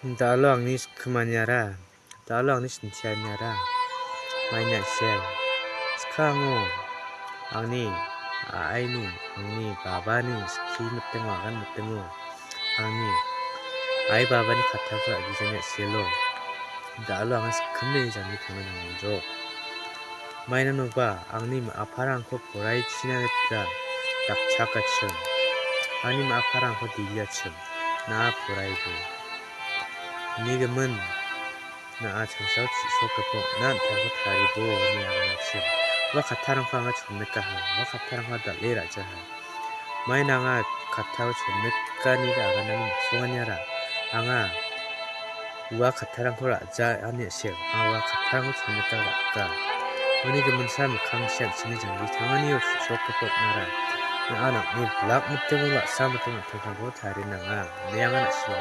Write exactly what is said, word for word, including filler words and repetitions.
Da·alo angni skimaniara, da·alo angni sintianiara, maina sel. Skango angni a·aini, angni babani skie mitingo, agan mitingo, angni ai babani kattako ra·gijani a·selo. Da·alo anga skime janggi tangna nangjok. Mainanoba angni ma·aparangko poraichina gita dakchakachim. Angni ma·aparangko digiachim. Na·a poraibo. Uni gimin na·a changsao chisokgipa on·a an·tangko taribo ine aganachim. Ua kattarangko anga chonnikaha. Ua kattarangko dal·e ra·jaha. Maina anga kattao chonnikani aganani miksonganiara anga ua kattarangko ra·ja ine a·sel. Anga ua kattarangko chonnika ra·ika. Uni giminsa mikkangchi an·chingni janggi tanganio chisokgipa on·ara. Na·a nang·ni blak mitingo ra·sa miting an·tangko tarie nanga ine anga na·sima.